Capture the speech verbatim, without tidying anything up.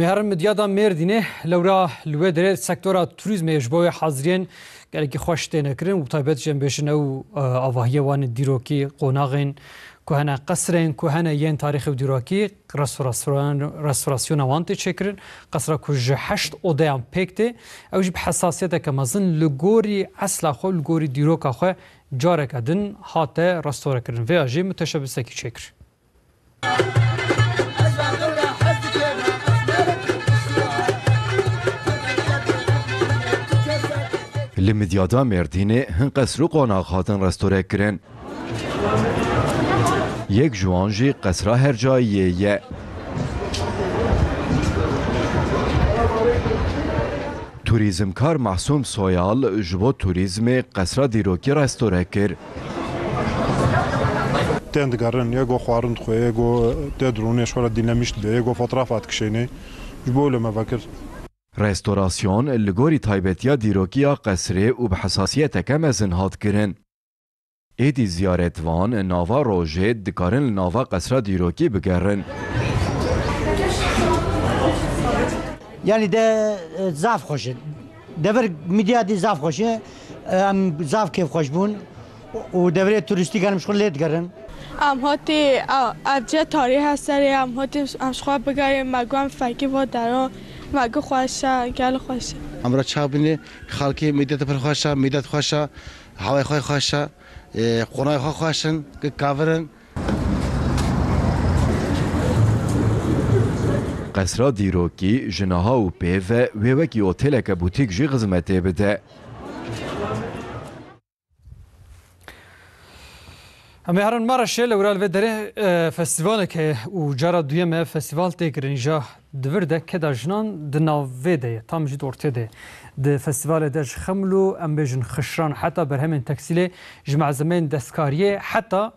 Em ê herin Midyada Mêrdînê, lewra li wê derê sektora turîzmê ji bo wê haziriyên gelekî xweş têne kirin û bi taybet jî em bêjin ew, e, avahiyê wan ê dîrokî, qonaxên ku hene, qesrên ku hene yên tarîxî û dîrokî, restorasyon-, restorasyona wan tê çêkirin. Qesra ku ji heşt odeyan pêk tê, ew jî bi hesasiyeteke mezin li gorî esla xwe, li gorî dîroka xwe careke din hate restorekirin. Vêya jî miteşebisekî çêkir. Li Midyada Mêrdînê hin qesr û qonax hatin restorekirin. Yek ji wan jî qesra hercayiyê ye. Turîzmkar Mahsûm Soyal ji bo turîzmê qesra dîrokî restore kir. Tên digerin, yê go xwarin dixwe, yê go tê dirûnê ji xwe re dînemiş dibe, yê go fotoğrafa dikişênê. Ji bo wilo me vekir. Restorasyon li gorî taybetiya dîrokî ya qesrê û bi hesasiyeteke mezin hat kirin. Êdî ziyaretvan nava rojê dikarin li nava qesra dîrokî bigerin. Yanî de, e, zaf xweş e. Devir Midyadî zaf xweş e. E, em zaf kêfxweş bûn û devirê turîstî genim ji xwe lê digerin. Em hatî, ev cih tarî heserê, em hatî em ji xwe bigerên, me got em fekî va dera, me got xweş e, gel xweş e. Em re çax bînê, xalkê Midyadê pir xweş e, Midyad xweş e, hewayê xwe xweş e, e, qonayê xwe xweş in, kavir in. Qesra dîrokî ji niha û pê ve wê wekî oteleke bûtîk jî xizmetê bide. Em ê herin Maraşê, li wir li vê derê, e, festîvalek heye û cara duyem e festîval tê kirin. Îja di vir de keda jinan di navê de ye, tam jî di ortê de ye. Di festîvalê de ji xeml û, em bêjin, xişran heta berhemên tekstîlê, ji malzemeyên destkariyê heta